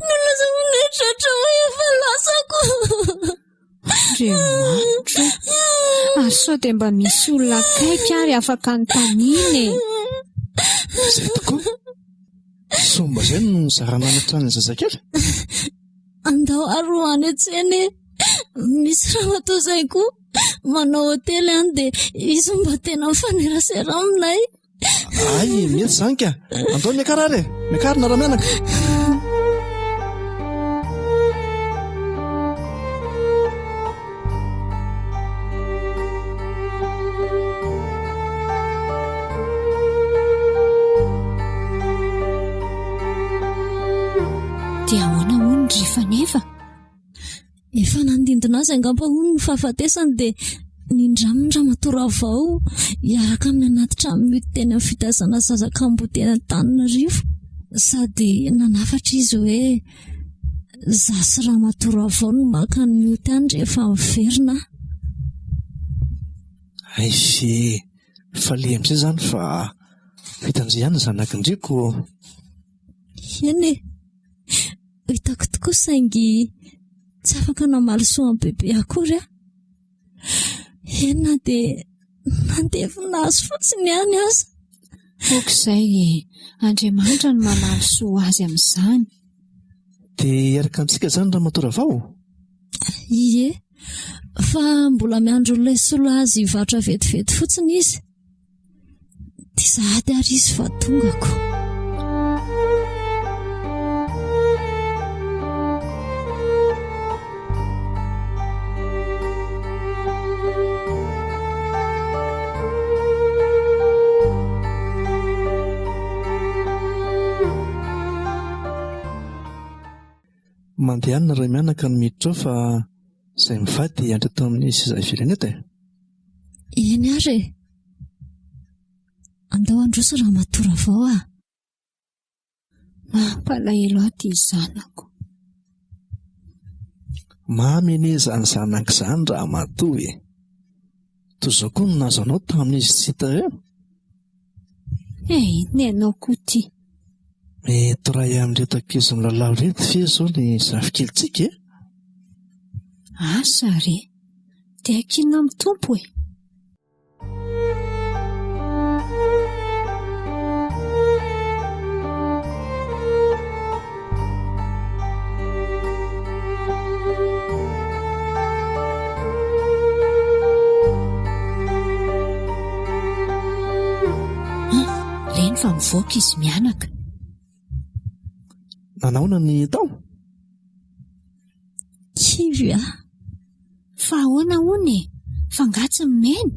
Ny olona izay ho nieritreritra hoe efa lasako. Andriamanitro o! Ary sao dia mba misy olona akaiky ary afaka anontaniana e? Izay tokoa. Sao mba izay no nizarana any an-tranon'ny zazakely? Andao ary ho any an-tsena e! Misy ramatoa izay koa manao hotely any dia izy mba tena mifanerasera aminay. Ay, mety izany ka. Andao miakara ary e. Miakarina raha mianaka. Dia ahoana hono ry Faneva? Efa nandindona azy angamba hono ny fahafatesany dia nindraminy Ramatoa Ravao hiaraka aminy anaty trano mioty teny amin'ny fitaizana zaza kamboty eny Antananarivo. Sady nanafatra izy hoe za sy Ramatoa Ravao no maka ny mioty any rehefa miverina aho. Hay ve, faly amin'izay izany fa vitan-dry ihany ny zanak'ndry ko. Eny e! Hitako tokoa saingy tsy afaka namaly soa an'i Bebe akory aho. Eny na dia nandevina azy fotsiny ihany aza. Ok izay e! Andriamanitra no mamaly soa azy amin'izany. Dia hiaraka amintsika izany Ramatoa Ravao? Ie, fa mbola miandry olona hisolo azy hivarotra vetivety fotsiny izy. Dia sahady ary izy fa tongako. Mandehana ray mianaka no miditra ao fa izay mivady hiandry eto amin'ny seza ivelany eto e. Eny ary e. Andao handroso Ramatoa Ravao a! Mampalahelo ahy ity zanako. Mamy anie izany zanaka izany Ramatoa e! Toy izao koa no nahazo anao tamin'izy tsy hita eo. Eh, inona ianao koa ity? Mety iray amin'ireto ankizy milalao ireto ve izao ny zafikelintsika e? Asa re! Dia ankinina amin'ny Tompo e! Reny fa mivoaka izy mianaka. Nanaona ny tao? Kivy aho. Fa ahoana hono e? Fa angaha tsy mimeno?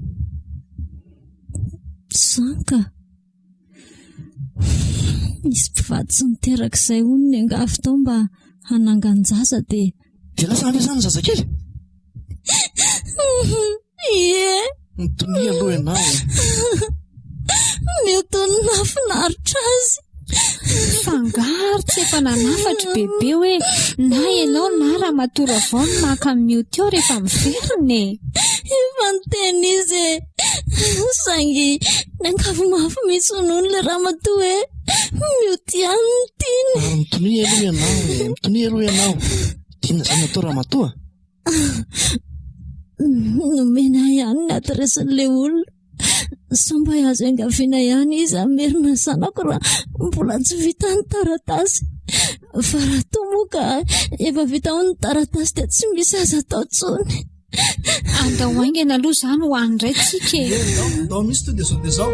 Izany ka. Nisy mpivady tsy niteraka izay hono niangavy tao mba hanangan-jaza dia... Dia lasa any izany ny zazakely? Ie. Mitonia aloha ianao e. Mioty no nahafinaritra azy. Fa angaha ary tsy efa nanafatry bebe hoe na ianao na ramatoa Ravao no maka an'i Mioty eo rehefa miverina e? Efa niteny izy e. Saingy niangavy mafy mihitsy hono ilay ramatoa hoe Mioty ihany no tiany. Ary mitonia aloha ianao e, mitonia aloha ianao. Dia inona izany no atao ramatoa? Nomena ahy ihany ny adiresin'ilay olona. Sao mba azo iangaviana ihany izy hamerina ny zanako raha mbola tsy vita ny taratasy. Fa raha toa moa ka efa vita hono ny taratasy dia tsy misy azo atao intsony. Andao haingana aloha izany ho any indray tsika e. Ndao mihitsy to dia izao dia izao.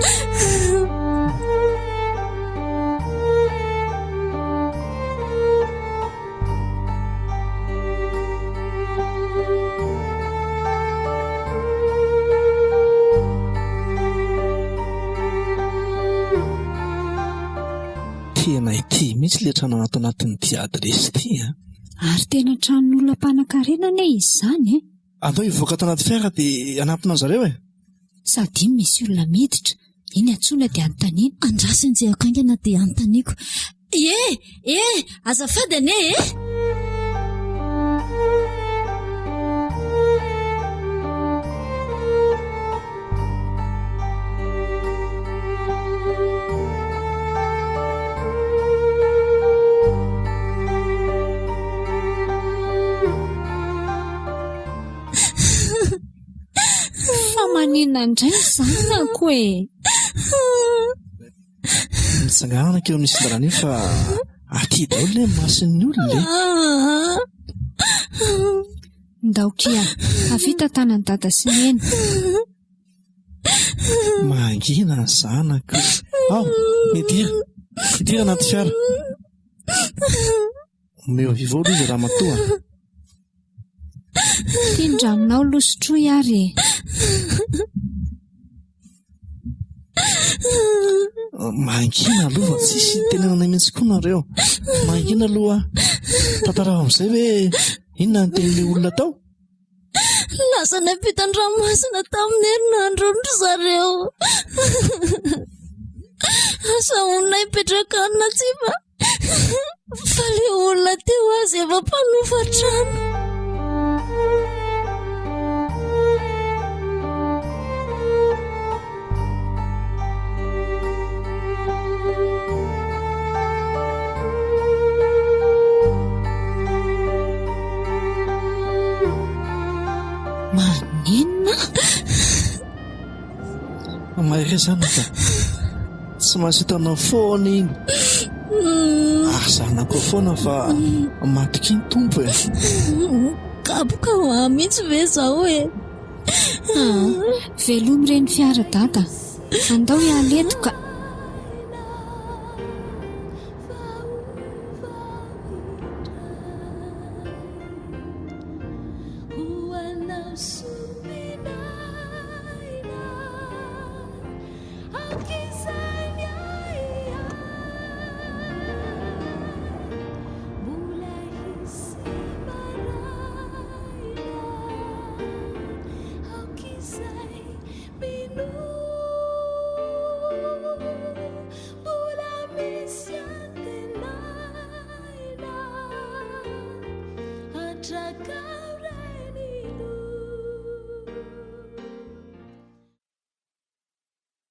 Tena ity mihitsy ilay trano ato anatin'ity adiresy ity an. Ary tena tranon'olona mpanankarena anie izy izany e. Andao hivoaka ato anaty fiara dia hanampina an-dry zareo e. Sady iny misy olona miditra, iny antsoina dia anontaniana. Andraso enjehako haingana dia anontaniako. Ie! E! Azafady anie e! Fa maninona indray ny zanako e? Mitsangana keo amin'ny sisin-dalana io fa aty daholo ilay mason'ny olona e. Ndao kia, avia tantanan'i dada sy neny. Mangina ny zanako. Ao, midira. Midira anaty fiara. Omeo vivo aloha izy ramatoa. Ty ny ranonao aloha sotroy ary e. Mangina aloha fa tsisy tenenana mihitsy koa nareo. Mangina aloha. Tantarao amin'izay hoe inona ny tenin'ilay olona tao? Lasa niampita ny ranomasina tamin'ny herinandro hono ry zareo. Asa honina hipetraka any na tsia fa fa ilay olona teo aza efa mpanofa trano. Maninona? Mahery zanaka. Tsy maintsy hitanao foana iny. Ary zanako foana fa matokia ny Tompo e. Kapoka ho ahy mihitsy ve izao e? Velomy ireny fiara dada. Andao hiala eto ka.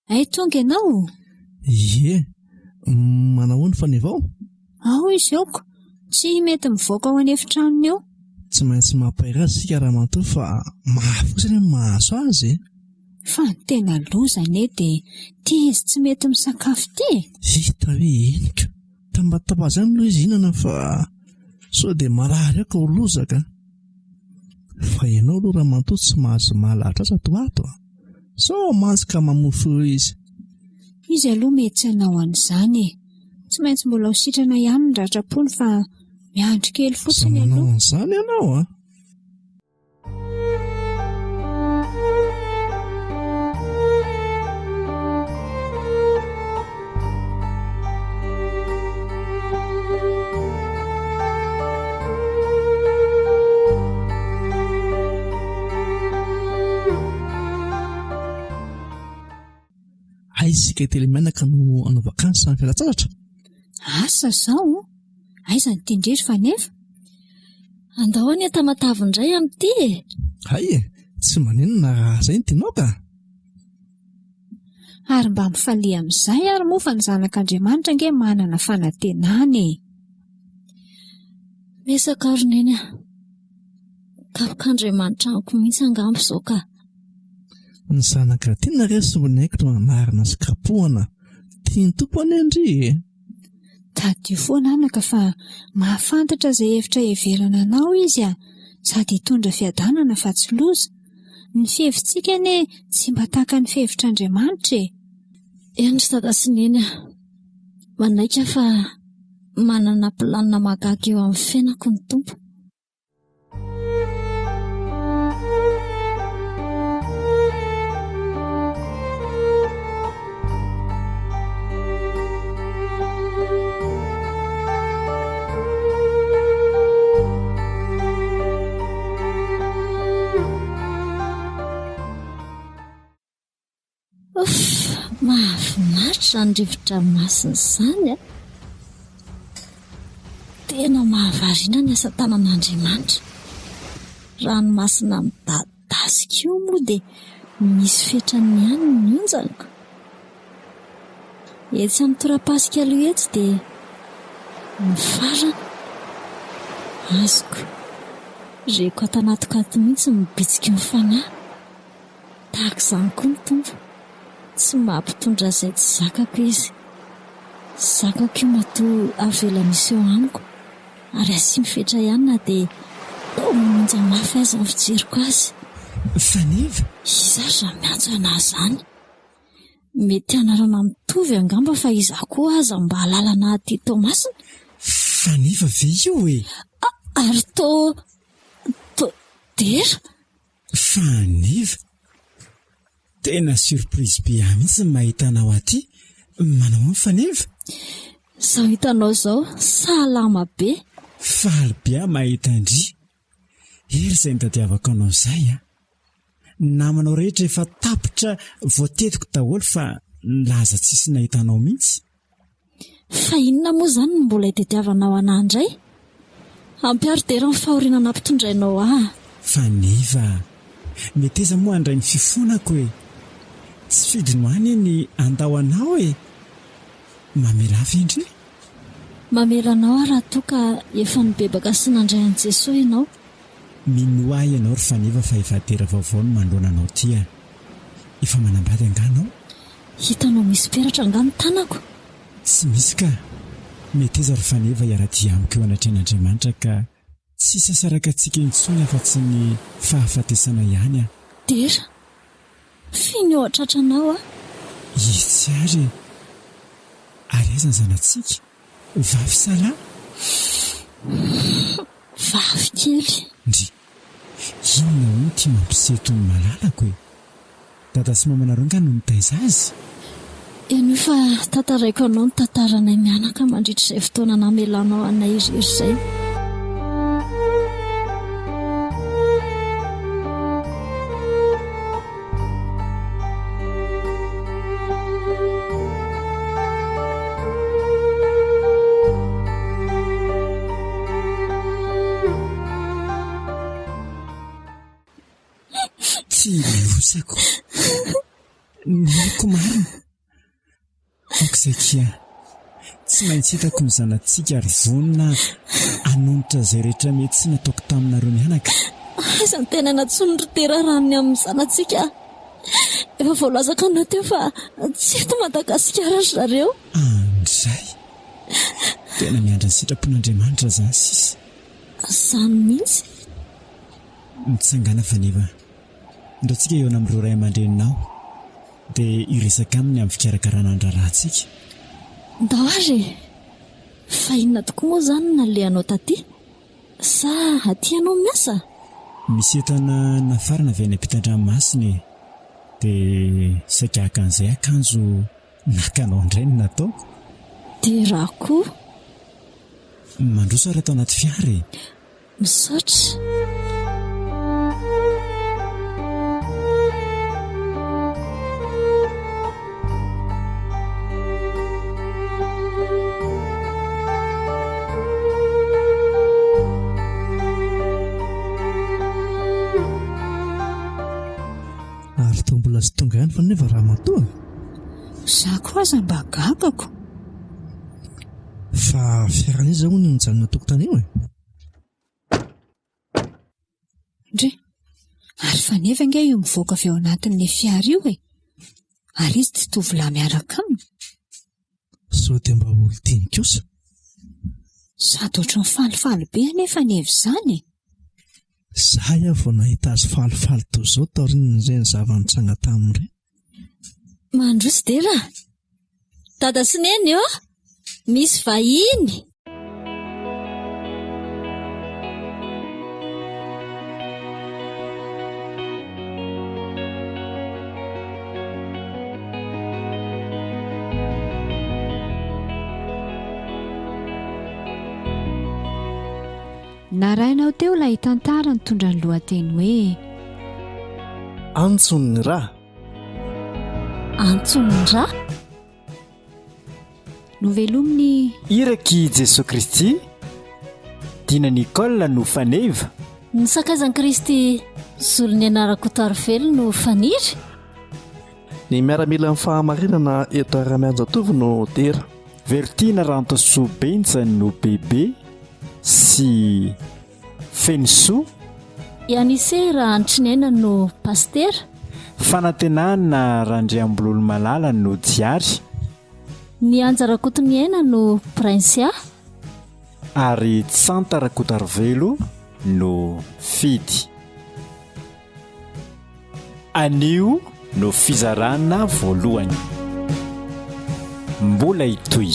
Hay tonga ianao? Ie, manahoana Fanevao? Ao izy aoko, tsy mety mivoaka ao an'efitranony ao. Tsy maintsy mampahery azy isika ramatoa fa mafy kosa anie ny mahazo azy e! Fa ny tena loza anie dia ity izy tsy mety misakafo ity e! Hita hoe eny ka! Tambatamba azy ihany aloha izy hihinana fa sao dia marary ao ka ho loza ka! Fa ianao aloha ramatoa tsy mahazo mahalatra azy ato ho ato a! Sao mantsy ka mamoa feo izy. Izy aloha mety tsy hanao an'izany e! Tsy maintsy mbola ho sitrana ihany ny ratram-pony fa miandry kely fotsiny aloha. Aza manao an'izany ianao a! Aiza isika telo mianaka no hanao vakansy na fialan-tsasatra? Asa izao, aiza no tian-dry ry Faneva? Andao anie Tamatave indray amin'ity e! Hay e! Tsy maninona raha izay no tianao ka! Ary mba mifalia amin'izay ary moa fa ny zanak'Andriamanitra ange manana fanantenana e! Mesaka aho ry Neny a! Kapok'Andriamanitra amiko mihitsy angamba izao ka! Ny zanaka tiana re sorony aiko no anarina sy kapohana. Tian'ny Tompo anie ndry e! Tadidio foana anaka fa mahafantatra izay hevitra hiheverana anao Izy a! Sady hitondra fiadanana fa tsy loza. Ny fihevitsika anie tsy mba tahaka ny fihevitr'Andriamanitra e! Eny ry Dada sy Neny a! Manaiky aho fa manana planina mahagaga eo amin'ny fiainako ny Tompo. Ouf! Mahafinaritra izany rivo-dranomasina izany a! Tena mahavariana ny asa tanan'Andriamanitra. Ranomasina midadasika io moa dia misy fetrany ihany ny onjany ko. Etsy amin'ny torapasika aloha etsy dia mifarana. Azoko. Reko ato anatiko ato mihitsy ny bitsiky ny fanahy. Tahaka izany koa ny Tompo, tsy mampitondra izay tsy zakako Izy. Zakako io matoa avelany hiseho amiko, ary asiany fetra ihany na dia toa manonja mafy aza ny fijeriko azy. Faneva? Iza ary izany miantso anah izany? Mety anarana mitovy angamba fa izaho koa aza mba lalana aty Toamasina. Faneva ve io e? Ary toa, toa Dera? Faneva! Tena surprise be ahy mihitsy ny mahita anao aty. Manao ahoana Faneva? Izao hitanao izao, salama be. Faly be aho mahita an-dry. Hery izay nitadiavako anao izay a. Ny namanao rehetra efa tapitra voatetiko daholo fa nilaza tsisy nahita anao mihitsy. Fa inona moa izany no mbola itadiavanao anah indray? Ampiharo dera ny fahoriana nampitondrainao ahy. Faneva, meteza moa handray ny fifonako e! Tsy fidiny ho ahy anie ny handao anao e! Mamelà ve ndry? Mamela anao aho raha toa ka efa nibebaka sy nandray an'i Jesoa ianao. Minoa ahy ianao ry Faneva fa efa dera vaovao no manoloana anao ity a! Efa manambady angaha anao? Hitanao misy peratra angaha ny tanako? Tsy misy ka! Meteza ry Faneva hiara-dia amiko eo anatrehan'Andriamanitra ka tsy hisy hahasaraka antsika intsony afa-tsy ny fahafatesana ihany a! Dera! F'iny eo an-tratranao aho. Etsy ary e! Ary aiza ny zanatsika? Vavy sa lahy? Vavy kely. Ndry! Inona hono ity mampiseho toy ny malalako e? Dada sy mamanareo nga no nitaiza azy? Henoy fa tantaraiko anao ny tantaranay mianaka mandritra izay fotoana namelanao anay irery izay. Tsy losako. Niriko marina. Aoka izay kia. Tsy maintsy hitako ny zanatsika ary vonona hanonitra izay rehetra mety tsy nataoko taminareo mianaka. Aiza ny tena nantsoin'ny ry Dera raha ny amin'ny zanatsika? Efa voalazako anao teo fa tsy eto Madagasikara ry zareo. Andray! Tena miandry ny sitrapon'Andriamanitra izany sisa. Izany mihitsy. Mitsangàna Faneva. Ndao tsika hihaona amin'ireo ray aman-dreninao dia hiresaka aminy amin'ny fikarakarana ny raharahantsika. Ndao ary e! Fa inona tokoa moa izany no nalehanao taty? Sa aty ianao miasa? Misy entana nafarana avy any ampitan-dranomasina e! Dia saika haka an'izay akanjo naka anao indray no nataoko. Dia raha koa? Mandroso ary ato anaty fiara e! Misaotra. Za koa aza mba gagako. Fa fiaran'iza hono no mijanona an-tokotany eo e? Ndry! Ary Faneva ange io mivoaka avy ao anatin'ilay fiara io e! Ary izy tsy tovolahy miaraka aminy. Sao dia mba olon-tiany kosa? Sady ohatran'ny falifaly be anie Faneva izany e! Izay aho vao nahita azy falifaly toy izao taorian'ireny zava-nitranga taminy ireny. Mandroso Dera a! Dada sy Neny ô! Misy vahiny! Narahinao teo ilay tantara nitondra ny lohateny hoe. Antson'ny ra. Antson'ny ra. Novelomin'i. Irak'i Jesoa Kristy, Dina Nicole no faneva. Ny sakaizan'i Kristy Soloniaina Rakotoarivelo no faniry. Ny miaramilan'ny fahamarinana eto Ramianjatovo no dera. Vertiana Rantosoa Benja no bebe sy Fenosoa. I Anise Rahantriniaina no pasitera. Fanantenana Randriambololomalala no Diary. Ny Anja Rakotoniaina no Princia. Ary Tsanta Rakotarivelo no Fidy. Anio no fizarana voalohany. Mbola hitohy.